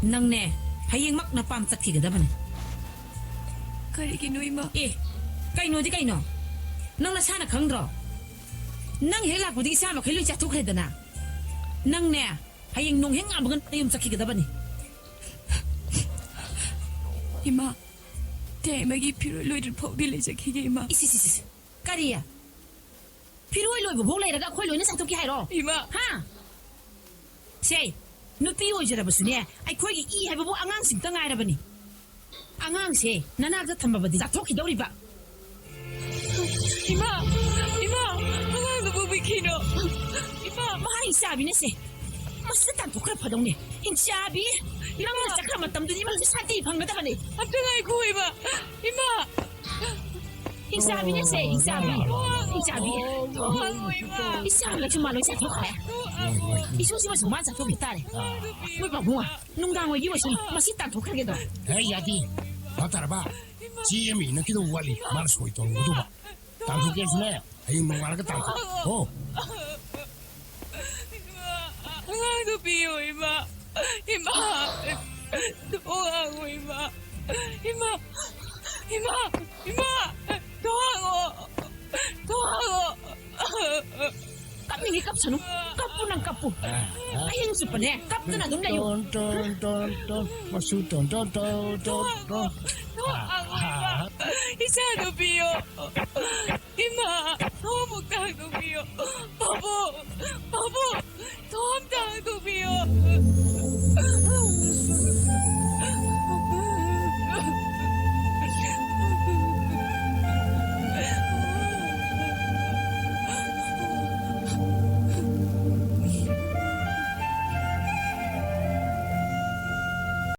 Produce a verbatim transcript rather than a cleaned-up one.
ꯅꯪꯅꯦ, ꯍꯌꯦꯡꯃꯛ ꯅꯄꯥꯝ ꯆꯠꯈꯤꯒꯗꯕꯅꯤ꯫ ꯀꯔꯤꯒꯤꯅꯣ, ꯏꯃꯥ? ꯑꯦ, ꯀꯩꯅꯣꯗꯤ ꯀꯩꯅꯣ? ꯅꯪ ꯅꯁꯥꯅ ꯈꯪꯗ꯭ꯔꯣ? ꯅꯪ ꯍꯦꯛ ꯂꯥꯛꯄꯗꯒꯤ ꯏꯆꯥ ꯃꯈꯩ ꯂꯣꯏ ꯆꯥꯊꯣꯛꯈ꯭ꯔꯦꯗꯅ꯫ ꯅꯪꯅꯦ, ꯍꯌꯦꯡ ꯅꯣꯡ ꯍꯦꯛ ꯉꯥꯟꯕꯒ ꯅꯌꯨꯝ ꯆꯠꯈꯤꯒꯗꯕꯅꯤ꯫ ꯏꯃꯥ, ꯇꯦꯃꯒꯤ ꯐꯤꯔꯣꯏ ꯂꯣꯏꯗ꯭ꯔꯤ ꯐꯥꯎꯗꯤ ꯂꯩꯖꯈꯤꯒꯦ, ꯏꯃꯥ꯫ ꯏꯁ, ꯏꯁ, ꯏꯁ, ꯏꯁ꯫ ꯀꯔꯤ? ꯐꯤꯔꯣꯏ ꯂꯣꯏꯕ ꯐꯥꯎ ꯂꯩꯔꯒ ꯑꯩꯈꯣꯏ ꯂꯣꯏꯅ ꯆꯥꯊꯣꯛꯀꯦ ꯍꯥꯏꯔꯣ? ꯏꯃꯥ! ꯍꯥ? ꯁꯦ, ꯅꯨꯄꯤ ꯑꯣꯏꯖꯔꯕꯁꯨꯅꯦ, ꯑꯩꯈꯣꯏꯒꯤ ꯏ ꯍꯥꯏꯕꯕꯨ ꯑꯉꯥꯡꯁꯤꯡꯇ ꯉꯥꯏꯔꯕꯅꯤ꯫ ꯑꯉꯥꯡꯁꯦ ꯅꯅꯥꯛꯇ ꯊꯝꯃꯕꯗꯤ ꯆꯥꯊꯣꯛꯈꯤꯗꯧꯔꯤꯕ꯫ ꯏꯃꯥ! ꯏꯃꯥ! ꯑꯉꯥꯡꯗꯨ ꯄꯣꯛꯄꯤꯈꯤꯅꯣ꯫ ꯏꯃꯥ! ꯃꯍꯥꯛ ꯍꯤꯡꯆꯥꯕꯤꯅꯁꯦ꯫ ꯃꯁꯤꯗ ꯇꯥꯟꯊꯣꯛꯈ꯭ꯔ ꯐꯗꯧꯅꯦ꯫ ꯍꯤꯡꯆꯥꯕꯤ! ꯅꯪꯅ ꯆꯠꯈ꯭ꯔ ꯃꯇꯝꯗꯨꯗꯤ ꯃꯥꯁꯨ ꯁꯥꯟꯇꯤ ꯐꯪꯒꯗꯕꯅꯤ꯫ ꯑꯝꯇ ꯉꯥꯏꯈꯣ, ꯏꯃꯥ! ꯏꯃꯥ! ꯍꯤꯡꯆꯥꯕꯤꯅꯦꯁꯦ, ꯍꯤꯡꯆꯥꯕꯤ꯫ ꯍꯤꯡꯆꯥꯕꯤ꯫ ꯊꯣꯡ ꯍꯥꯡꯉꯣ, ꯏꯃꯥ! ꯏꯆꯥꯒꯁꯨ ꯃꯥ ꯂꯣꯏ ꯆꯥꯊꯣꯛꯈ꯭ꯔꯦ꯫ ꯊꯣꯡ ꯍꯥꯡꯉꯣ! ꯏꯁꯨꯁꯤꯃꯁꯨ ꯃꯥ ꯆꯥꯊꯣꯛꯈꯤ ꯇꯥꯔꯦ꯫ ꯏꯃꯥ! ꯃꯣꯏ ꯄꯥꯕꯨꯡ, ꯅꯨꯡꯗꯥꯡ ꯑꯣꯏꯒꯤ ꯑꯣꯏꯁꯅꯨ, ꯃꯁꯤ ꯇꯥꯟꯊꯣꯛꯈ꯭ꯔꯒꯦꯗꯣ꯫ ꯍꯦ, ꯌꯥꯗꯦ꯫ ꯚꯥꯞ ꯇꯥꯔꯕ? ꯆꯦ ꯑꯃ ꯏꯅꯛꯀꯤꯗꯣ ꯋꯥꯠꯂꯤ, ꯃꯥꯅ ꯁꯣꯏ ꯇꯧꯔꯝꯒꯗꯧꯕ꯫ ꯇꯥꯟꯊꯣꯛꯀꯦꯁꯨꯅꯦ, ꯍꯌꯦꯡ ꯅꯣꯡꯉꯥꯜꯂꯒ ꯇꯥꯟꯊꯣꯛ꯫ ꯍꯣ꯫ ꯏꯃꯥ, ꯑꯉꯥꯡꯗꯣ ꯄꯤꯌꯣ, ꯏꯃꯥ꯫ ꯏꯃꯥ, ꯊꯣꯡ ꯍꯥꯡꯉꯣ, ꯏꯃꯥ꯫ ꯏꯃꯥ, ꯏꯃꯥ, ꯏꯃꯥ, ꯊꯣꯡ ꯍꯥꯡꯉꯣ꯫ ꯊꯣꯡ ꯍꯥꯡꯉꯣ꯫ ꯀꯞꯅꯤꯡꯉꯤ ꯀꯞꯁꯅꯨ꯫ ꯀꯞꯄꯨ ꯅꯪ ꯀꯞꯄꯨ꯫ ꯑꯍꯤꯡ ꯆꯨꯞꯄꯅꯦ ꯀꯞꯇꯅ ꯑꯗꯨꯝ ꯂꯩꯌꯨ꯫ ꯇꯣꯟ, ꯇꯣꯟ, ꯇꯣꯟ, ꯇꯣꯟ꯫ ꯃꯁꯨ ꯇꯣꯟ, ꯇꯣꯟ, ꯇꯣꯟ, ꯇꯣꯟ, ꯇꯣꯟ꯫ ꯊꯣꯡ ꯍꯥꯡꯉꯣ, ꯏꯃꯥ꯫ ꯏꯆꯥ ꯅꯨꯄꯤꯌꯣ꯫ ꯏꯃꯥ, ꯊꯣꯡ ꯑꯃꯨꯛꯇ ꯍꯥꯡꯗꯣꯛꯄꯤꯌꯣ꯫ ꯄꯥꯕꯨꯡ꯫